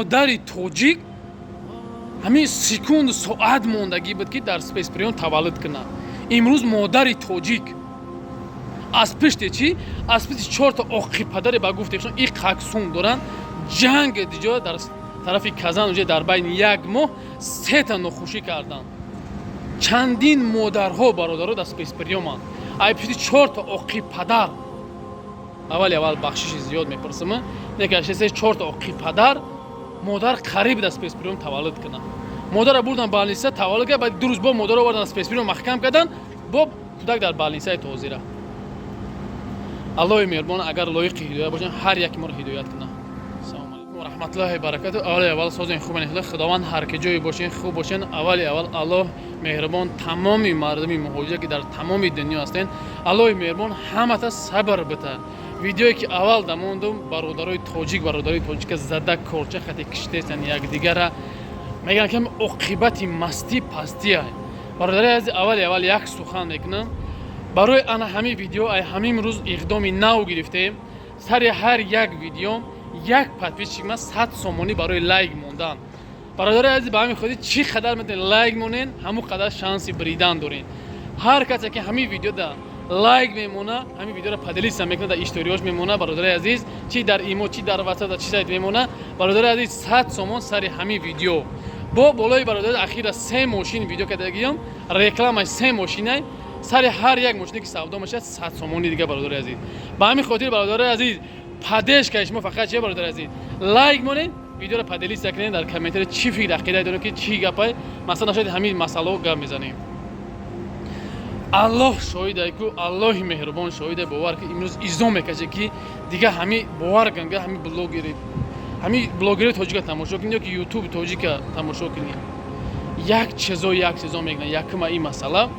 Модари тоҷик ҳамин секунду соат мондагӣ буд, ки дар спецприём таваллуд кунад. Имрӯз модари тоҷик аз пишти чӣ? Аз пишти чорта оқи падаре, ба гуфти худшон иқак сум доранд, ҷанг диҷо дар тарафи Казан уҷа дар байни як моҳ сета нохушӣ карданд. Чандин модарҳо, бародаро, дар спецприёманд ай пишти чорта оқи падар. Аввали аввал бахшиши зиёд мепурсам, не ки се чорта оқи падар модар қариб дар спецприём таваллуд кунад. Модарро бурдан больница, таваллуд кард. Баъди 2 рӯз бо модарро овардан, спецприём маҳкам кардан, бо кӯдак дар больницаи тозира. Аллоҳи меҳрубон, агар лоиқи ҳидоят бошем, ҳар яке моро ҳидоят кунад. Ассалому алайкум ва раҳматуллоҳи баракату. Аввали аввал созен, хубен, Худованд ҳар ки ҷое бошен, хуб бошен. Аввали аввал Аллоҳ меҳрубон тамоми мардуми муҳоҷир, ки дар тамоми дунё ҳастен, Аллоҳи меҳрубон ҳамата сабр бита. Видеое ки аввал дамондум, бародарои тоҷик, бародарои тоҷика зада, корча хати киштестан якдигара. Мегӯянд, ки оқибати мастӣ пастия. Бародари азиз, аввали аввал як сухан мекунам барои ана ҳамин видео. Ай ҳамин рӯз иқдоми нав гирифтем: сари ҳар як видео як подписчик ма 100 сомонӣ барои лайк мондан. Бародари азиз, ба ҳамин хотир чӣ қадар метавонед лайк монен, ҳамон қадар шанси бридан дорен. Ҳар касе ки ҳамин видеода лайк мемона, ҳамин видеоро поделиться мекунад, дар историёш мемона, бародари азиз, чӣ дар имо, чӣ дар ватсап, чӣ сайт мемона, бародари азиз, 100 сомон сари ҳамин видео. Бо болои, бародари, ахира се мошин видео кардагиём, рекламаш се мошинай, сари ҳар як мошине ки савдо мешавад, 100 сомони дига. Бародари азиз, ба ҳамин хотир, бародари азиз, поддержкаи шумо фақат чия, бародари азиз? Лайк монед, видеоро поделиться кунед, дар комментаре чӣ фикр, ақида доред, ки чӣ гапай, масалан, нашояд ҳамин масъалао гап мезанем. Аллоҳ шоҳиде ку, Аллоҳи меҳрубон шоҳиде. Бовар ки имрӯз изо мекаше, ки дига ҳами, бовар кун, ҳами блогери, ҳами блогери тоҷика тамошо кунӣ ё ки Ютуби тоҷика тамошо кунӣ, як чизо, як чизо мекунад. Якума ин масъала.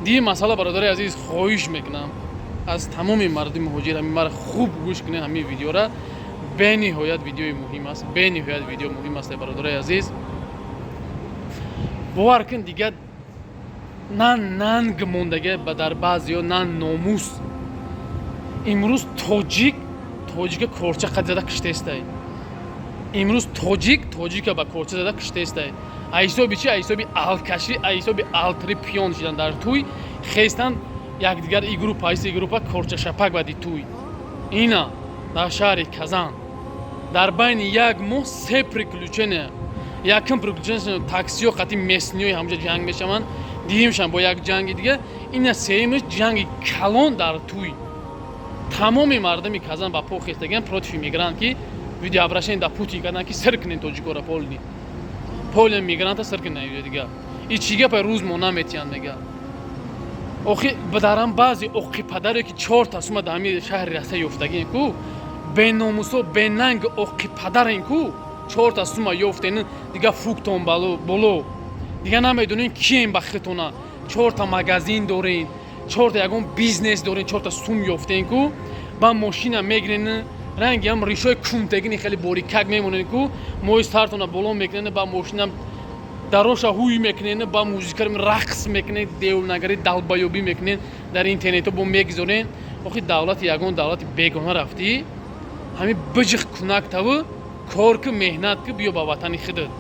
Дигар масъала, бародари азиз, хоҳиш мекунам аз тамоми мардуми муҳоҷир, ҳами мара хуб гӯш кунед. Ҳамин видеора бениҳоят видеои муҳим аст, бениҳоят видео муҳим аст. Бародари азиз, бовар кун, дигар на нанг мондага ба дар баъзеё, на номус. Имрӯз тоҷик тоҷика корча қад зада киштестай. Имрӯз тоҷик тоҷика ба корча зада киштестай. Ҳисоби чи? Ҳисоби алкашӣ, ҳисоби алтри пиён шидан дар тӯй хестан якдигар, и группа иси группа корчашапак бади тӯй. Ина дар шаҳри Казан дар байни як моҳ се приключения. Якум приключения: таксиҳо қати местниҳои ҳамҷа ҷанг мешаванд. Дуюмшам бо як ҷанги дига. Ина сеюмаш ҷанги калон дар тӯй. Тамоми мардуми Казан ба по хестагиан против иммигрант, ки видеообращение да Путин кардан, ки сир кунен тоҷикора, полный полный мигранта сир кунен. Дига и чӣ гапа? Рӯз мо наметиҳанд, мега. Охи дарам баъзе оқи падаре, ки чорта сума дар ҳамин шаҳри Россия ёфтагиен ку, беномусо, бенанг оқи падарен ку, чорта сума ёфтен, дига фуктон боло, дига намедонен кием ба хитона. Чорта магазин дорен, чорта ягон бизнес дорен, чорта сум ёфтен ку, ба мошина мегирен, ранги ҳам ришои кунтагини хеле борикак мемонен ку, мои сартона боло мекунен, ба мошина дароша ҳуй мекунен, ба музика рақс мекунен, девнагари, долбоёбӣ мекунен, дар интернето бо мегузорен. Охи давлати, ягон давлати бегона рафтӣ, ҳамин биҷиқ кунак таву, кор ку, меҳнат ку, биё ба ватани худат.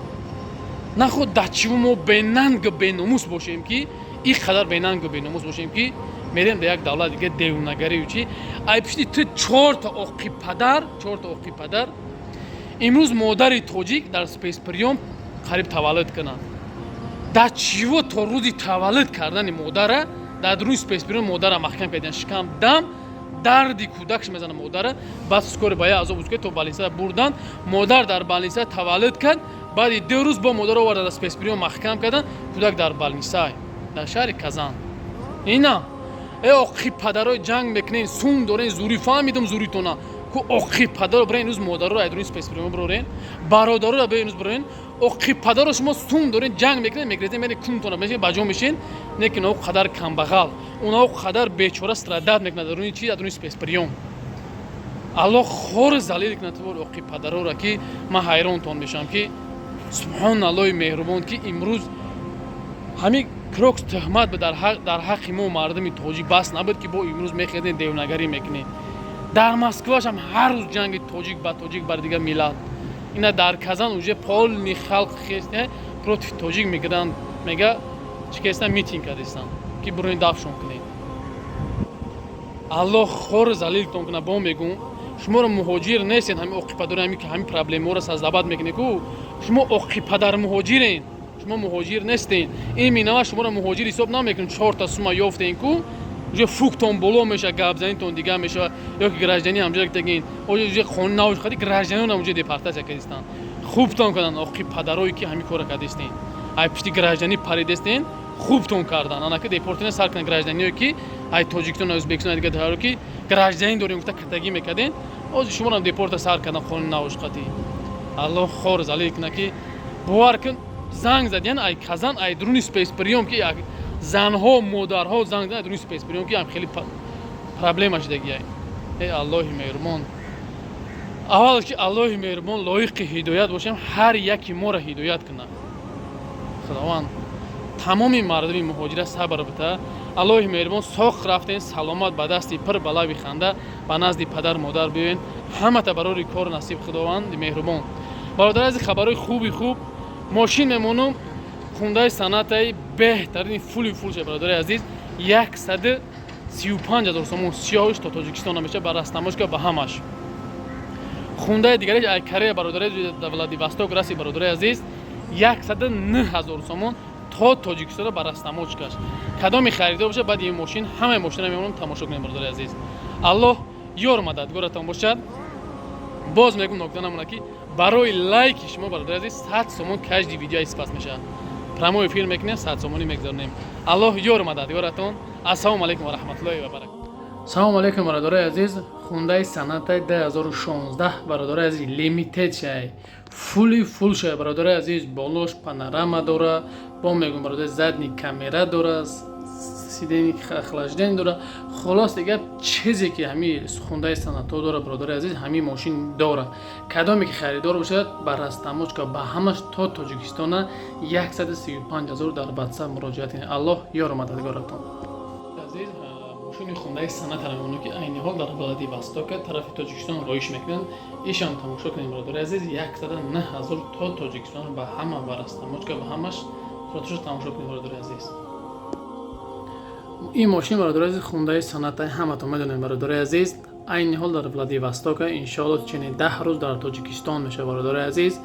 Наход дачиву мо бенангу беномус бошем, ки ин қадар бенангу беномус бошем, ки мерем ба як давлат дига девнагарию чи? Ай пишти ту чорта оқи падар, чорта оқи падар имрӯз модари тоҷик дар спецприём қариб таваллуд кунад. Дар чиво то рӯзи таваллуд кардани модара дар рӯи спецприём модара маҳкам кардиан. Шикам дам дарди кӯдакш мезана модара. Баъд скорый ба я азоб узка то больница бурдан. Модар дар больница таваллуд кард. Баъди 2 рӯз бо модар оварда, дар спецприём маҳкам кардан, кӯдак дар больница дар шаҳри Казан. Ина э оқи падарои ҷанг мекунен, сум дорен, зури фаҳмидум зуритона ку. Оқи падаро бирен, имрӯз модароро айдуни спецприём бирорен, бародароро бе имрӯз бирорен. Оқи падаро, шумо сум дорен, ҷанг мекунен, мегрезен, мерен, кунтона мешин, ба ҷо мешин. Не ки онао қадар камбағал, онао қадар бечора страдать мекунад дар руни чи, дар руни спецприём. Аллоҳ хор залил кунад твор оқи падарора, ки ман ҳайронтон мешавам, ки субҳоналлоҳи меҳрубон, ки имрӯз ҳамин крокс тӯҳмат дар ҳаққи мо мардуми тоҷик бас набуд, ки бо имрӯз мехезем, девнагарӣ мекунем. Дар Москвашам ҳар рӯз ҷанги тоҷик ба тоҷик, бар дигар миллат. Ина дар Казан уже полный халқ хесте, против тоҷик мегиранд, мега чӣ кестан, митинг кардестан, ки бурони дафшон кунед. Аллоҳ хор залилтон кунад. Бо мегӯм, шуморо муҳоҷир нестен, ҳами оқипадори ҳами ки ҳами проблемаро создавать мекунед ку. Шумо оқипадар муҳоҷирен, шумо муҳоҷир нестен. Ин минава шуморо муҳоҷир ҳисоб намекунед. Чорта сума ёфтен ку, уже фуктон боло мешавад, гапзанитон дигар мешавад. Ё ки гражданин ҳамҷо тагин, уже қонун навш хади, гражданинам уже депортация кардистан. Хубтон карданд, оқипадарое ки ҳами кора кардистен, ай пишти гражданин паридестен, хубтон кардан. Анаки депортина сар кунад гражданиное ки ай Тоҷикистон, Ӯзбекистон, дигар даҳаро ки гражданин дорем гуфта катагӣ мекарден, ҳозир шуморо депорта сар кардан, қонуни навш қатӣ. Аллоҳ хор залил кунад, ки бовар кун, занг задиян ай Казан, ай дуруни спецприём, ки занҳо, модарҳо занг задан ай дуруни спецприём, ки ам хеле проблема шудагиай. Э, Аллоҳи меҳрубон, аввал ки Аллоҳи меҳрубон лоиқи ҳидоят бошем, ҳар яки моро ҳидоят кунад. Худованд тамоми мардуми муҳоҷира сабр бита. Аллоҳи меҳрубон, соқ рафтен, саломат, ба дасти пир, ба лаби ханда ба назди падар модар биёен. Ҳамата барори кор насиб Худованди меҳрубон. Бародар ази, хабарҳои хуби хуб: мошин мемонум, Хундаи Сонатаи беҳтарини фули фул ша, бародари азиз, 135 000 сомон, сиёҳиш, то Тоҷикистон намеша, ба растаможка, ба ҳамаш. Хундаи дигари ай Корея, бародари, Владивосток раси, бародари азиз, 109 000 сомон, то Тоҷикистона, ба растаможкаш. Кадоми харидор бошад, баъди ин мошин ҳамаи мошина мемонам, тамошо кунем. Бародари азиз, Аллоҳ ёр мададгоратон бошад. Боз мегум, нокда намона, ки барои лайки шумо, бародари азиз, 100 сомон каждый видео спас мешавад. Прямой эфир мекунем, 100 сомонӣ мегузаронем. Аллоҳ ёр мададгоратон. Ассалому алайкум ва раҳматуллоҳи ва баракату. Салому алайкум, бародарои азиз. Хундаи Сонатай 2016, бародарои азиз, лимитед шай, фули фул шай, бародарои азиз. Болош панорама дора, бо мегум, бародари, задний камера дора, сиденье охлаждение дора. Хулос, дигар чизе ки ҳами Хундаи Сонато дора, бародари азиз, ҳамин мошин дора. Кадоме ки харидор бошад, ба растаможка, ба ҳамаш, то Тоҷикистона, 135 ҳазор, дар Ватсап муроҷиат кунед. Аллоҳ ёру мададгоратон. Азиз, мошини Хундаи Сонатара мемонад, ки айни ҳол дар Владивостока тарафи Тоҷикистон роиш мекунанд. Ишам тамошо кунед, бародари азиз. 109 000 то Тоҷикистон, ба ҳама, ба растаможка, ба ҳамаш. Сураташо тамошо кунед, бародари азиз. Ин мошин, бародари азиз, Хундаи Соната, ҳаматон медонед, бародари азиз, айни ҳол дар Владивостока, иншоалло чени 10 рӯз дар Тоҷикистон мешавад. Бародари азиз,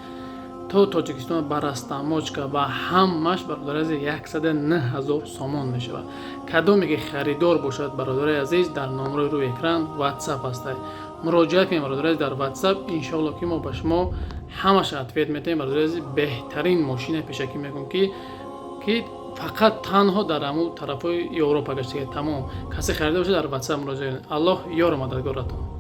то Тоҷикистон, ба растаможка, ба ҳамаш, бародари азиз, 109 000 сомон мешавад. Кадоме ки харидор бошад, бародари азиз, дар номерои рӯи экран Ватсап ҳастай, муроҷиат кунед, бародари азиз, дар Ватсап. Иншоалло ки мо ба шумо ҳамаша ответ метаҳем. Бародари азиз, беҳтарин мошина, пешакӣ мегӯм, ки фақат танҳо дар ҳамун тарафҳои Европа гаштага, тамом. Касе харида бошад, дар Ватсап муроҷиат кунед. Аллоҳ ёру мададгоратон.